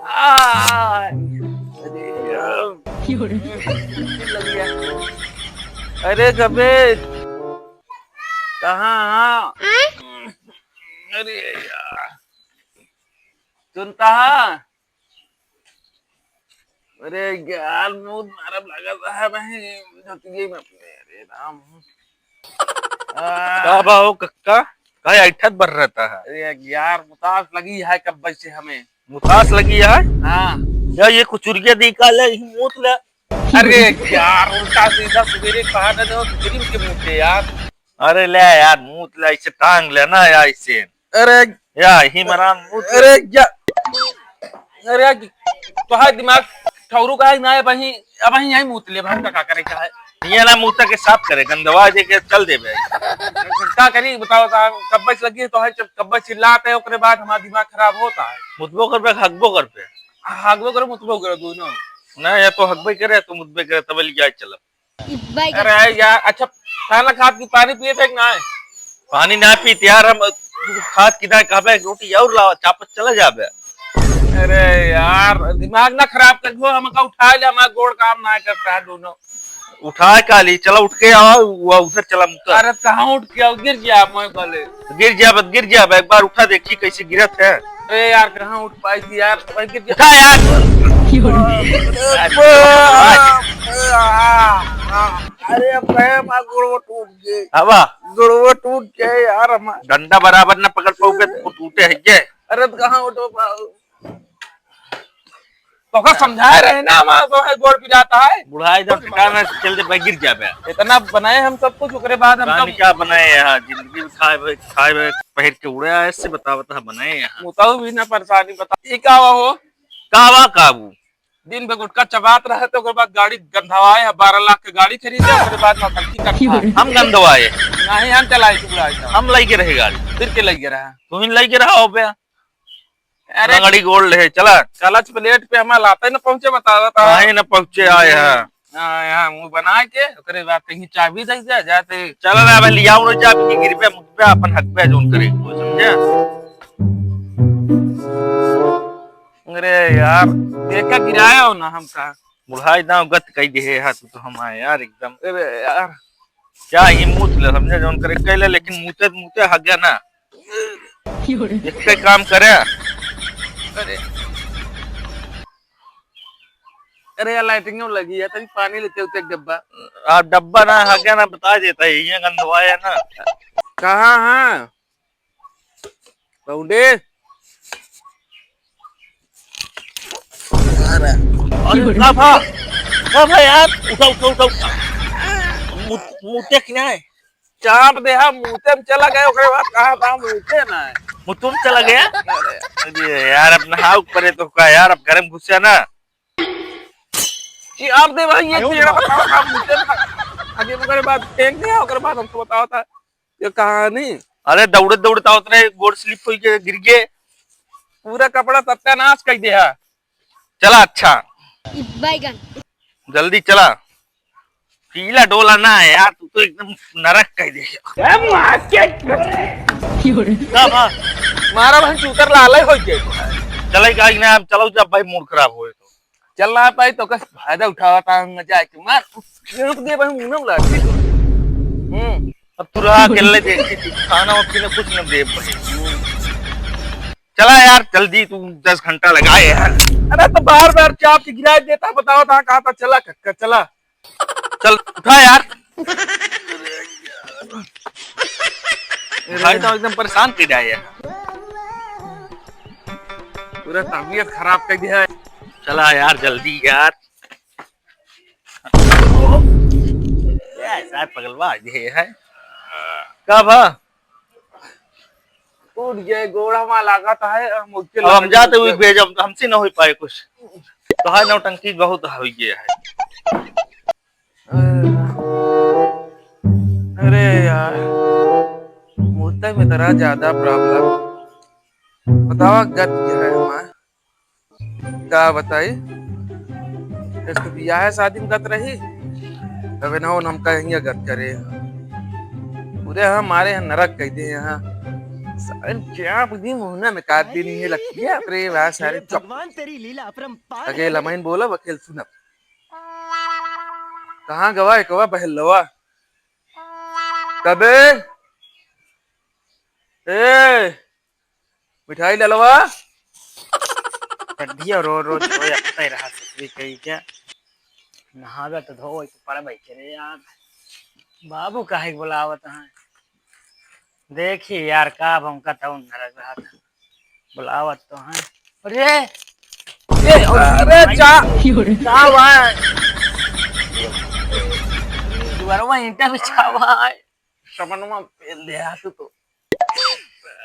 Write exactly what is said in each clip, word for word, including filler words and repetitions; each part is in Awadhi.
आ, अरे, अरे गबे, कहाँ, हाँ? अरे यार, सुनता है? अरे यार, बहुत नरम लगा है भाई, धोतिये में अपने, अरे राम। आ। का बा हो कक्का? काहे ऐठत बर रहता है? अरे यार, मुतास लगी है कब्बे से हमें। मुतास लगी है? हाँ। या ये कुचुरिया दी का ले, ही मूत ले। अरे यार, उल्टा सीधा सुबेरे कहा ना दो, सुबेरे के मुते यार। अरे ले यार, मूत ले, ऐसे टांग ले ना यार, ऐसे। अरे या ही मरान मूत ले। अरे क्या? अरे यार, तोहार दिमाग ठौरू का है ना, अब वहीं, अब वहीं यहीं मूत ले, हम का करे का है? ये ना मूता के साफ करे, गंदवा दे के चल देबे। का करी बताओ, ता कब्बे से लगी है, तो है जब कब्बे चिल्लाते हैं, ओकरे बाद हमारा दिमाग खराब होता है। मुतबो कर पे, हगबो कर पे। हगबो करे, मुतबो करे दोनों। ना, या तो हगबे करे, या तो मुतबे करे, तब ले जाए चलब। बैगन। अरे यार, अच्छा, खाना खात की पानी पिए थे कि ना? पानी ना पीते यार, हम खात की ना कहबे, रोटी और लावा, चापत चला जाबे। अरे यार, दिमाग ना खराब कर दो, हमका उठा ले, हमारा गोड़ काम ना करता है दोनों। उठा का ली, चला उठ के आवा, वो उधर चला मुता। अरे कहाँ उठ के आओ, गिर गया मैं गले। गिर जाबे, गिर जाबे, एक बार उठा देखी कैसे गिरत है। अरे यार, कहाँ उठ पाई थी यार, भाई गिर गया। उठा यार। अरे अब गए, हमारा गोड़वा टूट गए। हवा। गोड़वा टूट गए यार हमारा। डंडा बराबर ना पकड़ पाओगे तो टूटे है ये। अरे तो कहाँ उठो पाओ? तो का समझाए रहे ना, हमारा तो है गोड़ पिराता है। बुढ़ाई जब ठिकाना से चल दे, भाई गिर जाबे। इतना बनाए हम सब कुछ, ओकरे बाद हम रानी सब क्या बनाए यहाँ? जिंदगी में खाए भाई, खाए भाई, पहिर के उड़े आए, से बता, बता बनाए यहाँ। मुताऊ भी ना परेशानी बता। ई का हुआ हो? का हुआ काबू? दिन भर गुटखा चबात रहे, तो ओकर बाद गाड़ी गंधवाए है, बारह लाख के गाड़ी खरीदे, ओकरे बाद नौटंकी करता है। हम गंधवाए? नहीं, हम चलाई, तू बुढ़ाई था। हम लई के रहे गाड़ी। फिर के लई के रहा? तू ही लई के रहा हो बे। अरे गाड़ी गोल्ड है, चला। क्लच प्लेट पे हमार लाते न पहुंचे, बतावा था। काहे न पहुंचे आए हैं? हाँ, यहाँ मुंह बना के, ओकरे बाद कहीं चाबी दे दे, जाते। चला ना, अबे लियाओ ना चाबी, के गिर पे, मुझ पे, अपन हक पे जोन करे, वो समझे? अरे यार, देखा गिराया हो ना हमका। बुढ़ाई दाव गत कई दिहे है, तू तो हम आए यार एकदम। अरे यार। क्या ही मूत ले, समझे, जोन करे कैले, लेकिन मूते, मूते हग गया ना। एक काम करे। अरे। अरे यार, लाइटिंग में लगी है, तनी पानी लेते होते एक डब्बा। आप डब्बा ना, हग गया ना, बता देता है, ये गंधवा है ना। कहाँ है? लौंडे। अरे, अरे, का भा? का भा यार? उठा, उठा, उठा, उठा। मु-, मुते कि नाही? चाप दे, हाँ, मुते में चला गया, ओकरे बाद कहाँ था, मुते ना है। मुतुम चला गया? अरे। अरे यार, अब नहा ऊपर है तो का यार, अब घर में घुसिया ना। चाप दे भाई, ये आयो तेरा बा। बताओ, कहाँ मुते में था। आगे ओकरे बाद फेंक दिया, ओकरे बाद हमको बताओ था। ये कहानी। अरे दौड़त दौड़त आवत रहे, गोड़ स्लिप होई के गिर गए। पूरा कपड़ा सत्यानाश कर दिया। चला अच्छा। ई बैगन। जल्दी चला। पीला डोला ना है यार, तू तो एकदम नरक कर दे। ए मार के। का बा? मारा भाई चूतर लाल हो गए। चले का कि ना, हम चलो जब भाई मूड खराब होए तो। चल ना पाई तो कस फायदा उठावा था, मजा आए के मार। चुप दे भाई, मुंह ना लाठी। हम्म। अब तू रहा अकेले, देखी थी, खाना और पीने कुछ न दे भाई। चला यार जल्दी, तू दस घंटा लगाए यार। अरे तो बार बार चाप के गिरा देता, बताओ था कहाँ था, चला कक्का चला। चल उठा यार। भाई तो एकदम परेशान कर दिया यार। पूरा तबीयत खराब कर दिया है। चला यार जल्दी यार। ये सार पगलवा ये है। का भा? टूट गए गोड़ हमार लागत है, हम उठ के अब हम लग जाते हुए गए। भेजब, हमसे न हो पाए कुछ। तो है नौटंकी बहुत हो गया है। अरे यार, मुद्दा में तरा ज्यादा प्रॉब्लम। बतावा गत क्या है हमार? का बताई? एक तो बियाह शादी में गत रही, तबे ना वो नमका यहीं गत करे। पूरे यहाँ मारे हैं, नरक कह दे यहाँ। सारे क्या बुद्धि मोहना में काट देनी है लगती है। अरे वाह, सारे चुप। भगवान, तेरी लीला अपरंपार है। अकेला मैं बोला, वकील सुनब। कहाँ गवा है, कवा बहलवा? कबे? ए, मिठाई डलवा। चड्ढिया रो रो धोए, अब तय रहा ससुरी कही क्या? नहावे तो धोए तो पड़बै करे यार। बाबू काहे के बुलावत हैं? देखी यार, का अब उनका तउन नरक रहा था। बुलावत तो हैं। अरे, ए, अरे, चा-, का हुआ? दुआरवा ईंटा बिछावा है। समनमा पेल दे हाथ तो।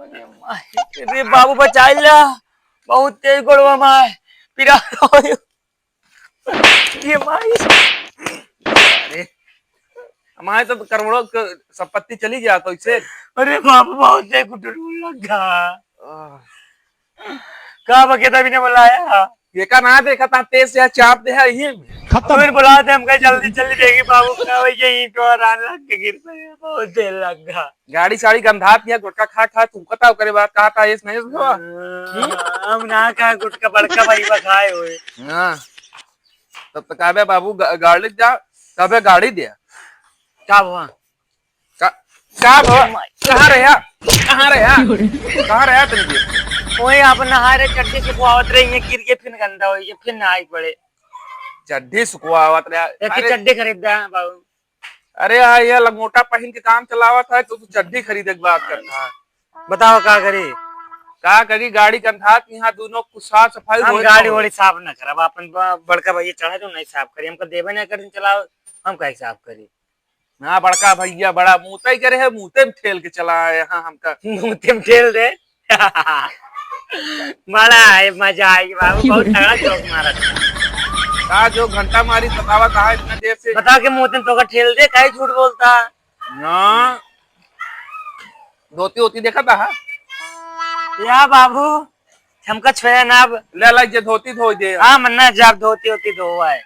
अरे माई, अरे बाबू बचाई ला, बहुत तेज गोड़वा माय, पीरा होय। ये माई। अरे, हमारे तो करोड़ों क संपत्ति चली गया तो इसे। अरे बाबू, बहुत तेज कुटुर लग गया। आह। का बकेता भी ने बुलाया? ये का ना देखा था, तेज से चाप दे है ये। खत्म। फिर बुला दे, हम कहे जल्दी जल्दी देखी बाबू का, वही ये ईंट और आन लग के गिर पड़े, बहुत देर लग गया। गाड़ी साड़ी गंधात नहीं है, गुटखा खा खा तू पता करे बात कहा था, ये नहीं सुनवा? हाँ, हम ना खा गुटखा, बड़का भाई बा खाए हुए। हाँ, तब तक आबे बाबू गा-, गाड़ी जा, तबे गाड़ी दे। का हुआ? का, का भवा? कहाँ रह्या? कहाँ रह्या? कहाँ रह्या तुम जी? ओए, आप नहा रहे, चड्ढी सुखवावत रही है, गिर के फिर गंदा हो गया, फिर नहाई पड़े। चड्ढी सुखवावत रह्या? एक ही अरे चड्ढी खरीद दे, हाँ, बाबू। अरे, आ, ये लंगोटा पहिन के काम चलावत है, तो तू चड्ढी खरीदे के बात करता है। बताओ, का करी? का करी, गाड़ी के अंधार के यहाँ दोनों कुछ साफ सफाई हम होए गाड़ी तो वाड़ी साफ ना करब, अपन ब-, बड़का भैया चढ़ा जो नहीं साफ करी, हमको देवे ना करी, चलाओ, हम काहे साफ करी? हाँ, बड़का भैया बड़ा मूतई करे है, मूते में ठेल के चला आए, हाँ, हमका। मूते में ठेल दे। बड़ा है, मजा आएगी बाबू, बहुत तगड़ा जोक मारा था। का जो घंटा मारी बतावा, कहा इतना देर से? बता के मूते में तोका ठेल दे, काहे झूठ बोलता? ना, धोती होती देखा था, हाँ? या बाबू, हमका छोया ना अब। ले ला, जे धोती धोई दे। हाँ, मन्ना जाब धोती होती धोवा है।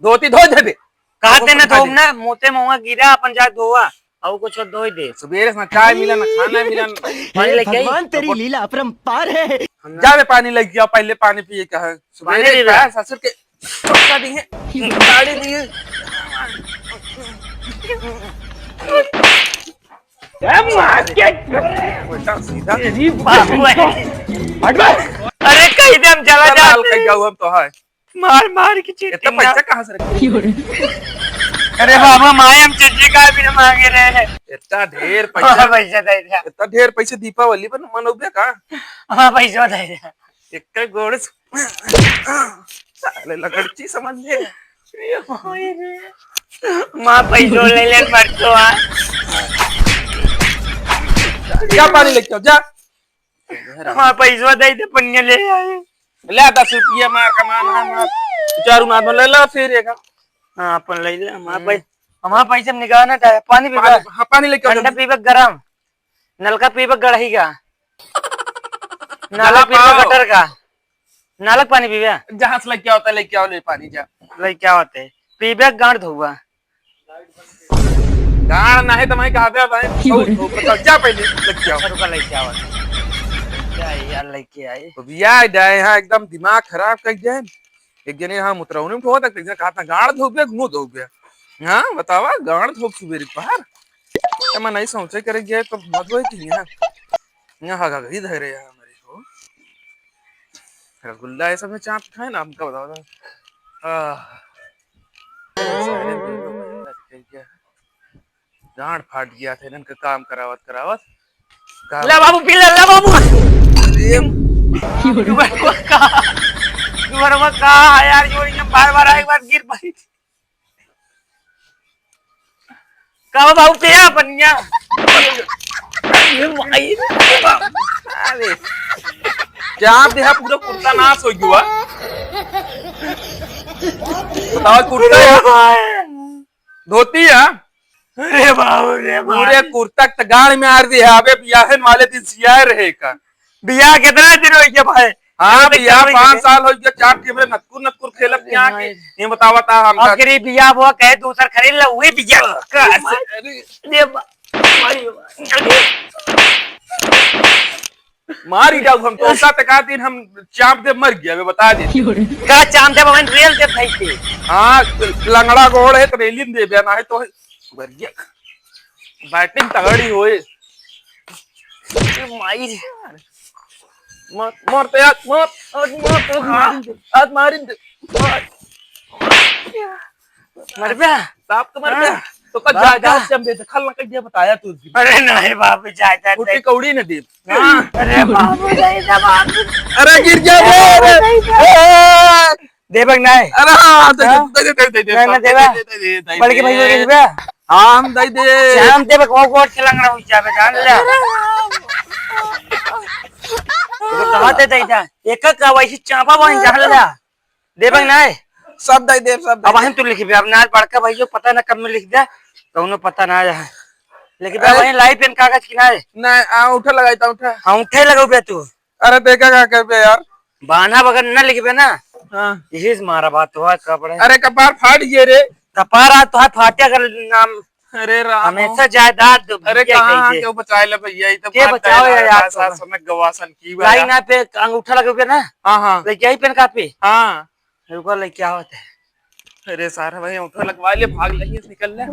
धोती धोई देबे। कहते ना धोब ना, मोते मुँह गिरा, अपन जा धोवा, और कुछ धोई दे। सुबेरे से ना चाय मिला, ना खाना मिला, ना पानी हे लेके आई। भगवान, तेरी लीला अपरंपार है। जाबे पानी लेके आओ, पहले पानी पिए का है। सुबेरे पानी पीबे? का ससुर के धक्का दिए, गाड़ी दिए। ए, मार के उल्टा सीधा। तेरी बाप है। हट बे। अरे, कहीं दे हम चला चल, जाते। लाल कहीं जाऊ हम तो है। मार, मार के चीटिंग इतना पैसा ना। कहाँ से रखे? अरे बाबा, माए हम चीटिंग का भी ना मांगे रहे हैं। इतना ढेर हाँ, पैसा। पैसा दे दे। इतना ढेर पैसे दीपावली पर मनौबे का? हाँ, पैसा दे दे। एक गोड़ से साले लगड़ची समझ ले। ए भाई रे। माँ पैसो ले ले मरतो आ। जा पानी लेके आओ, जा। माँ पैसो दे दे, पनिया ले आए। ले दस रुपया मार कमान, हाँ, मार। चारू नाथ में ले ला फिर एक। हाँ, अपन ले ले, हमारा हम्म। पैसा, हमारा पैसा में निकालना चाहे, पानी पीबा। पानी, हाँ, पानी लेके आओ ठंडा जल्दी। पीबा, गरम। नलका पीबा, गढ़ही का। नला नला पीबा, पाओ। गटर का। नलक पानी पीबे? जहाँ से लेके आवता है, लेके आओ, ले पानी जा। लेके आवते। पीबे गांड धोआ। गांड नाही तो मैं कहा दे भाई, धो, धो, बता, जा पहले, लेके आओ। अच्छा, रुका, लेके आवत। क्या यार, लेके आए। तो भैया, जाए यहाँ एकदम दिमाग खराब कर जाए। एक जने यहाँ मुतरौनी में धोआ तक, एक जने कहा था, गांड धोबे, मुंह धोबे। हाँ, बतावा, गांड धोब सुबेरे पहर। ए, मैं नहीं सोचे करे गए तो मत होए कि यहाँ, यहाँ हगा गई धरे यहाँ हमारे को। रसगुल्ला ये सब में चाट खाए ना, हमका बताओ तो। आह। गांड फाट गया था इनका काम करावत करावत। का ले बाबू, पी ले, ले बाबू। अरे। दुबरवा का, दुबरवा का यार, जो ये बार बार आए, एक बार गिर पड़ी। का हो बाबू, पिया पनिया? अरे, क्या देहा, पूरा कुर्ता नाश हो गया। बताओ, कुर्ता या धोती या? अरे बाबू रे, पूरे कुर्ता त गाड़ में आर दिया। अबे बियाहन वाले दिन सियाए रहे का। बियाह कितना दिन हो गया भाई? हाँ, अरे, भैया, कितना पाँच दिन? साल हो गया, चार टीम रे नतकुर, नतकुर खेलत अरे क्या भाई। के? ये बतावा ता हमका। अब करी बिया बुआ कहे दूसर खरीद ला, वही बिया। अरे, अरे बा-, मारी जाऊ हम तो, ओका तका दिन हम चाप दे मर गया, मैं बता दे। का चाप दे, बहन रेल दे भाई के। हाँ, लंगड़ा गोड़ है तो रेलिन दे बे, ना है तो मर गया। बैटिंग तगड़ी होए। ए माई रे। मत, मत यार, मत, आज मत, आज मारिन दे, आज मारिन दे। मर बे। साहब तो मर बे। हाँ। तो का बाप जायदाद का। से हम बेदखल ना कर दिया, बताया तू उस दिन। अरे नहीं बाबू, जायदाद फूटी नहीं। कौड़ी न दे। हाँ। अरे बाबू, नहीं दे बाबू। अरे गिर गया बे, अरे। बाबू, नहीं दे। ए! देबक नहीं। अरे हाँ, दे, हाँ? दे, दे, दे, दे, दे, नहीं, नहीं दे, देबा। दे, दे, दे, दे, बड़के दे। भैया के देबा? हाँ, हम दे दे। हम देबक, वो गोट के लंगड़ा हो जाबे, जान ले। तो कहाँ दे दे जा? एक का वैसे चापा बन, जान ले। देबक नहीं? सब दे देब, सब दे अब देब। हम तू लिखबे, अब ना बड़का भैया पता ना कब में लिख दे, कौनो पता ना है। लिखबे हाँ। वहीं लाई पेन कागज किनारे। नहीं, आ, उठा लगाई था, उठा। हाँ, उठे लगो बे तू। अरे देखा का करबे यार। बान्हा बगल न लिखबे ना। हाँ। यही से मारा बात हुआ कपड़े। अरे कपार फाट गए रे। कपार आज तो है फाटे अगर नाम। अरे राम। हमेशा जायदाद दो अरे भैया कहाँ कहिए। क्यों बचाए ले भैया, ये तो के बात बचाओ है यार, यार, सास तो। सास में गवासन की लाई बात। ना पे अंगूठा लगे हुए ना। हाँ, हाँ। लेके आई पेन कापी। हाँ। रुको, लेके आओ ते। अरे सारा भाई अंगूठा लगवा ले, भाग ले, निकल ले।